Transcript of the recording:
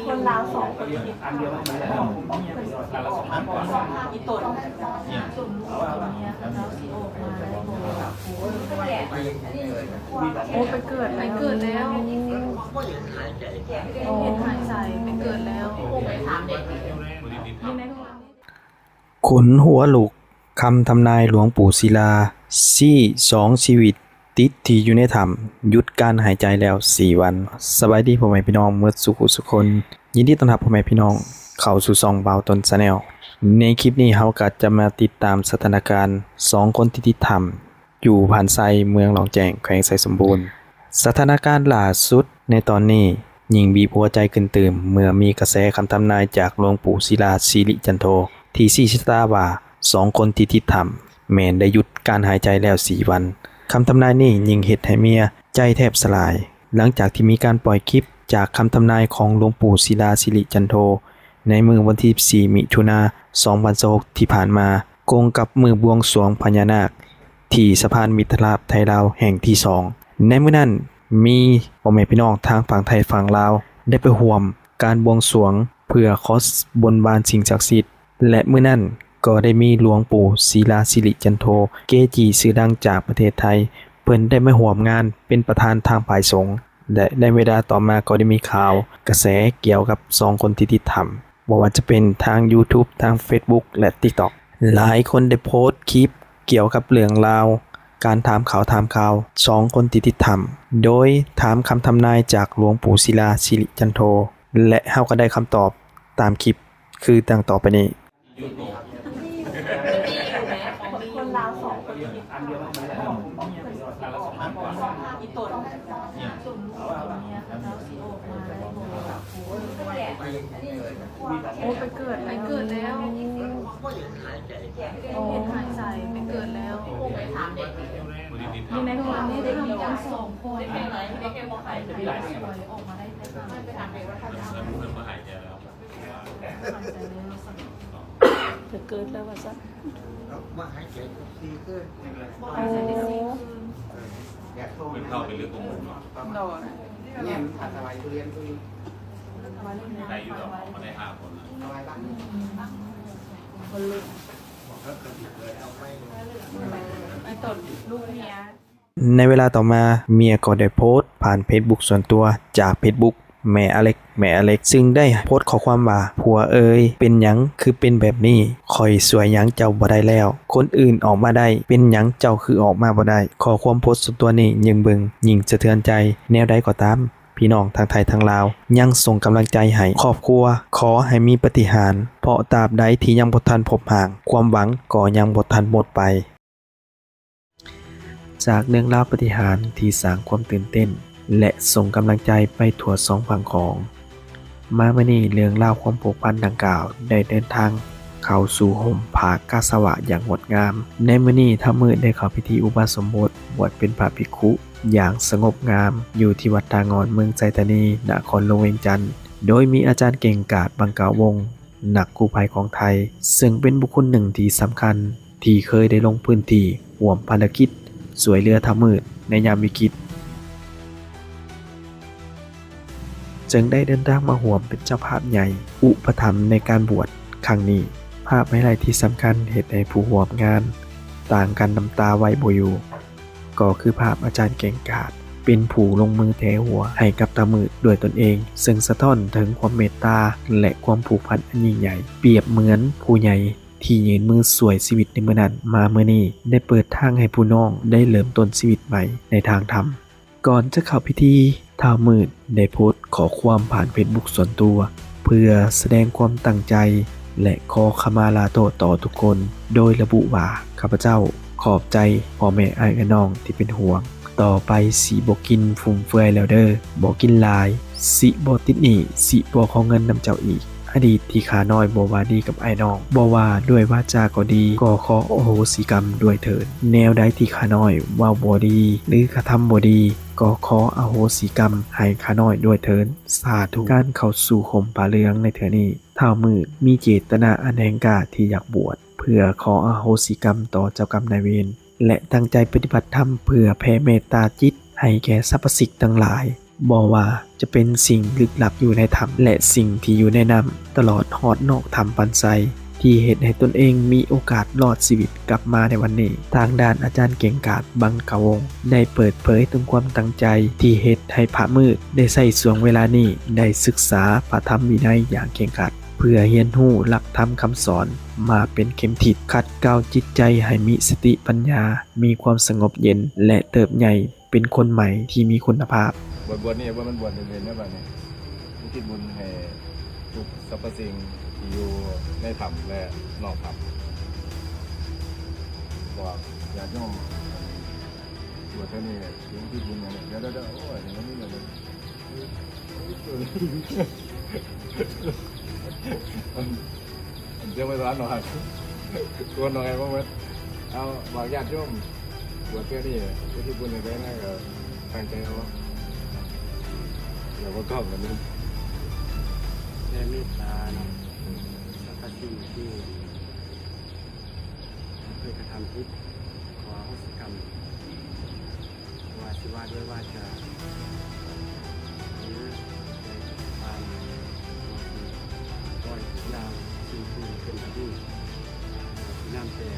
ຄົນລາວສອງຄົນທີ່ຕິດຕາມ ໂອ້ ໄປເກີດ ໄປເກີດແລ້ວ ເຫັນຫາຍໃຈ ໄປເກີດແລ້ວ ຢູ່ໃນໂຮງງານນີ້ ຂົນຫົວລຸກ ຄຳທຳນາຍຫຼວງປູ່ສິລາ ຊີ້ສອງຊີວິດ ຕິດທີ່ຢູ່ໃນຖ້ຳ ຢຸດການຫາຍໃຈແລ້ວສີ່ວັນ. ສະບາຍດີພໍ່ແມ່ພີ່ນ້ອງໝົດສູ່ຜູ້ສູ່ຄົນ, ຍິນດີຕ້ອນຮັບພໍ່ແມ່ພີ່ນ້ອງເຂົ້າສູ່ຊ່ອງບ່າວຕົ້ນ Channel. ໃນຄລິບນີ້ເຮົາກໍຈະມາຕິດຕາມສະຖານະການສອງຄົນທີ່ຕິດຖ້ຳ ຢູ່ພານໄຊ ເມືອງຫຼອງແຈ້ງ ແຂວງໄຊສົມບູນ. ສະຖານະການລ່າສຸດໃນຕອນນີ້ ຍິ່ງບີບຫົວໃຈຂຶ້ນຕື່ມ ເມື່ອມີກະແສຄຳທຳນາຍຈາກຫຼວງປູ່ສິລາ ສິລິຈັນໂທ ທີ່ຊີ້ຊະຕາວ່າ ສອງຄົນທີ່ຕິດຖ້ຳ ແມ່ນໄດ້ຢຸດການຫາຍໃຈແລ້ວສີ່ວັນ. ຄຳທຳນາຍນີ້ຍິ່ງເຮັດໃຫ້ເມຍໃຈແທບສະຫຼາຍ ຫຼັງຈາກທີ່ມີການປ່ອຍຄລິບຈາກຄຳທຳນາຍຂອງຫຼວງປູ່ສິລາ ສິລິຈັນໂທ ໃນມື້ວັນທີສິບສີ່ ມິຖຸນາ ສອງພັນຊາວຫົກ ທີ່ຜ່ານມາ, ກົງກັບມື້ບວງສວງພະຍານາກ ທີ່ສະພານມິດຕະພາບໄທລາວແຫ່ງທີສອງ. ໃນມື້ນັ້ນ ມີພໍ່ແມ່ພີ່ນ້ອງທາງຝັ່ງໄທຝັ່ງລາວ ໄດ້ໄປຮ່ວມການບວງສວງ ເພື່ອຂໍບົນບານສິ່ງສັກສິດ ແລະ ມື້ນັ້ນກໍໄດ້ມີຫຼວງປູ່ສິລາ ສິລິຈັນໂທ ເກຈິຊື່ດັງຈາກປະເທດໄທ ເພິ່ນໄດ້ມາຮ່ວມງານເປັນປະທານທາງຝ່າຍສົງ ແລະ ໃນເວລາຕໍ່ມາກໍໄດ້ມີຂ່າວກະແສກ່ຽວກັບສອງຄົນທີ່ຕິດຖ້ຳ ບໍ່ວ່າຈະເປັນທາງ YouTube ທາງ Facebook ແລະ TikTok. ຫຼາຍຄົນໄດ້ໂພສຄລິບກ່ຽວກັບເລື່ອງລາວ ການຖາມຂ່າວຖາມຂ່າວສອງຄົນທີ່ຕິດຖ້ຳ ໂດຍຖາມຄຳທຳນາຍຈາກຫຼວງປູ່ສິລາ ສິລິຈັນໂທ ແລະ ເຮົາກໍໄດ້ຄຳຕອບຕາມຄລິບຄືດັ່ງຕໍ່ໄປນີ້. ຄົນລາວສອງຄົນທີ່ຕິດຕາມ ໂອ້ ໄປເກີດ ໄປເກີດແລ້ວ ເຫັນຫາຍໃຈ ໄປເກີດແລ້ວ ຢູ່ໃນໂຮງງານນີ້ ໄດ້ມີກັນສອງຄົນ ໄປເກີດແລ້ວວ່າຊັ້ນ ມາຫາຍໃຈສີ່ຄືນ ໂອ້ ເປັນເຂົ້າເປັນເລືອດຂອງໝູເນາະ ໂດຍ ແມ່ນ ຖ້າຖວາຍທຸລຽນ ໄດ້ຢູ່ດອກ ເຮົາໄດ້ຫ້າຄົນ ຄົນລຸກ ໄອ້ຕົນລູກເມຍ. ໃນເວລາຕໍ່ມາ ເມຍກໍໄດ້ໂພສຜ່ານເຟສບຸກສ່ວນຕົວຈາກເຟສບຸກ ແມ່ອາເລັກ ແມ່ອາເລັກ ຊຶ່ງໄດ້ໂພສຂໍ້ຄວາມວ່າ ຜົວເອີຍ ເປັນຫຍັງຄືເປັນແບບນີ້? ຂ້ອຍຊ່ວຍຫຍັງເຈົ້າບໍ່ໄດ້ແລ້ວ ຄົນອື່ນອອກມາໄດ້ ເປັນຫຍັງເຈົ້າຄືອອກມາບໍ່ໄດ້? ຂໍ້ຄວາມໂພສສ່ວນຕົວນີ້ຍິ່ງເບິ່ງຍິ່ງສະເທືອນໃຈ. ແນວໃດກໍຕາມ ພີ່ນ້ອງທັງໄທທັງລາວ ຍັງສົ່ງກຳລັງໃຈໃຫ້ຄອບຄົວ ຂໍໃຫ້ມີປາຕິຫານ ເພາະຕາບໃດທີ່ຍັງບໍ່ທັນພົບຮ່າງ ຄວາມຫວັງກໍຍັງບໍ່ທັນໝົດໄປ. ຈາກເລື່ອງລາວປາຕິຫານທີ່ສ້າງຄວາມຕື່ນເຕັ້ນ ແລະ ສົ່ງກຳລັງໃຈໄປທົ່ວສອງຝັ່ງຂອງ ມາມື້ນີ້ເລື່ອງລາວຄວາມຜູກພັນດັ່ງກ່າວໄດ້ເດີນທາງເຂົ້າສູ່ຮົ່ມຜ້າກາສະວະຢ່າງງົດງາມ. ໃນມື້ນີ້ທ້າວມືດໄດ້ເຂົ້າພິທີອຸປະສົມບົດ ບວດເປັນພະພິກຂຸຢ່າງສະຫງົບງາມ ຢູ່ທີ່ວັດທ່າງ່ອນ ເມືອງໄຊທານີ ນະຄອນຫຼວງວຽງຈັນ ໂດຍມີອາຈານເກັ່ງກາດ ບັງກາວົງ ນັກກູ້ໄພຂອງໄທ ເຊິ່ງເປັນບຸກຄົນໜຶ່ງທີ່ສຳຄັນ ທີ່ເຄີຍໄດ້ລົງພື້ນທີ່ຮ່ວມພາລະກິດຊ່ວຍເຫຼືອທ້າວມືດໃນຍາມວິກິດ ຈຶ່ງໄດ້ເດີນທາງມາຮ່ວມເປັນເຈົ້າພາບໃຫຍ່ອຸປະຖຳໃນການບວດຄັ້ງນີ້. ພາບໄຮໄລທີ່ສຳຄັນເຮັດໃຫ້ຜູ້ຮ່ວມງານຕ່າງກັນນ້ຳຕາໄວ້ບໍ່ຢູ່ ກໍຄືພາບອາຈານເກັ່ງກາດເປັນຜູ້ລົງມືແທຫົວໃຫ້ກັບທ້າວມືດດ້ວຍຕົນເອງ, ເຊິ່ງສະທ້ອນເຖິງຄວາມເມດຕາ ແລະ ຄວາມຜູກພັນອັນຍິ່ງໃຫຍ່, ປຽບເໝືອນຜູ້ໃຫຍ່ທີ່ຍື່ນມືຊ່ວຍຊີວິດໃນມື້ນັ້ນ ມາມື້ນີ້ໄດ້ເປີດທາງໃຫ້ຜູ້ນ້ອງໄດ້ເລີ່ມຕົ້ນຊີວິດໃໝ່ໃນທາງທຳ. ກ່ອນຈະເຂົ້າພິທີ, ທ້າວມືດໄດ້ໂພສຂໍ້ຄວາມຜ່ານເຟສບຸກສ່ວນຕົວ ເພື່ອສະແດງຄວາມຕັ້ງໃຈ ແລະ ຂໍຂະມາລາໂທດຕໍ່ທຸກຄົນ, ໂດຍລະບຸວ່າ ຂ້າພະເຈົ້າຂອບໃຈພໍ່ແມ່ອ້າຍເອື້ອຍນ້ອງທີ່ເປັນຫ່ວງ. ຕໍ່ໄປຊິບໍ່ກິນຟຸມເຟືອຍແລ້ວເດີ, ບໍ່ກິນຫຼາຍ, ຊິບໍ່ຕິດໜີ້, ຊິບໍ່ຂໍເງິນນຳເຈົ້າອີກ. ອະດີດທີ່ຂ້ານ້ອຍບໍ່ວ່າດີກັບອ້າຍນ້ອງ, ບໍ່ວ່າດ້ວຍວາຈາກໍດີ, ກໍຂໍອະໂຫສິກຳດ້ວຍເທີ້ນ. ແນວໃດທີ່ຂ້ານ້ອຍເວົ້າບໍ່ດີ ຫຼື ກະທຳບໍ່ດີ, ກໍຂໍອະໂຫສິກຳໃຫ້ຂ້ານ້ອຍດ້ວຍເທີ້ນ. ສາທຸ. ການເຂົ້າສູ່ຮົ່ມຜ້າເຫຼືອງໃນເທື່ອນີ້, ທ້າວມືດມີເຈດຕະນາອັນແຮງກ້າທີ່ຢາກບວດ ເພື່ອຂໍອະໂຫສິກຳຕໍ່ເຈົ້າກຳນາຍເວນ ແລະ ຕັ້ງໃຈປະຕິບັດທຳເພື່ອແຜ່ເມດຕາຈິດໃຫ້ແກ່ສັບພະສິ່ງທັງຫຼາຍ. ບໍ່ວ່າຈະເປັນສິ່ງລຶກລັບຢູ່ໃນຖ້ຳ ແລະ ສິ່ງທີ່ຢູ່ໃນນ້ຳ ຕະຫຼອດຮອດນອກຖ້ຳປັນໄຊ ທີ່ເຮັດໃຫ້ຕົນເອງມີໂອກາດລອດຊີວິດກັບມາໃນວັນນີ້. ທາງດ້ານອາຈານເກັ່ງກາດ ບັງກະວົງ ໄດ້ເປີດເຜີຍເຖິງຄວາມຕັ້ງໃຈທີ່ເຮັດໃຫ້ພະມືດໄດ້ໃຊ້ຊ່ວງເວລານີ້ໄດ້ສຶກສາພະທຳວິໄນຢ່າງເຄັ່ງຄັດ ເພື່ອຮຽນຮູ້ຫຼັກທຳຄຳສອນມາເປັນເຂັມທິດ ຂັດເກົາຈິດໃຈໃຫ້ມີສະຕິປັນຍາ, ມີຄວາມສະຫງົບເຢັນ ແລະ ເຕີບໃຫຍ່ເປັນຄົນໃໝ່ທີ່ມີຄຸນນະພາບ. ບວດ ບວດນີ້ບໍ່ແມ່ນບວດເລ່ນໆເດ້ບາດນີ້ ອຸທິດບຸນໃຫ້ທຸກສັບພະສິ່ງທີ່ຢູ່ໃນຖ້ຳ ແລະ ນອກຖ້ຳ. ບອກຍາດໂຍມ ບວດເທື່ອນີ້ ອຸທິດບຸນຫຍັງ ດຽວໆໆ ໂອ້ຍ ມັນມີແນວ ອັນ ອັນ ດຽວໄປສອນໜ້ອຍ ຊວນໜ້ອຍບໍ່ໝົດ. ເອົາ ບອກຍາດໂຍມ ບວດເທື່ອນີ້ ໄປເຮັດບຸນໃຫ້ໄປນະ ກໍຕັ້ງໃຈເອົາ ຢ່າບໍ່ກ້ອງກັນເດີ ແຜ່ເມດຕາເນາະ ອືມ ສັບພະສິ່ງທີ່ເຄີຍກະທຳຜິດ ຂໍອະໂຫສິກຳ. ບໍ່ວ່າຊິວ່າດ້ວຍວາຈາ ຫຼື ໃນການ ກໍຢ່າງ ສິ່ງທີ່ເປັນອະດີດ ທີ່ນ້ຳແຕ່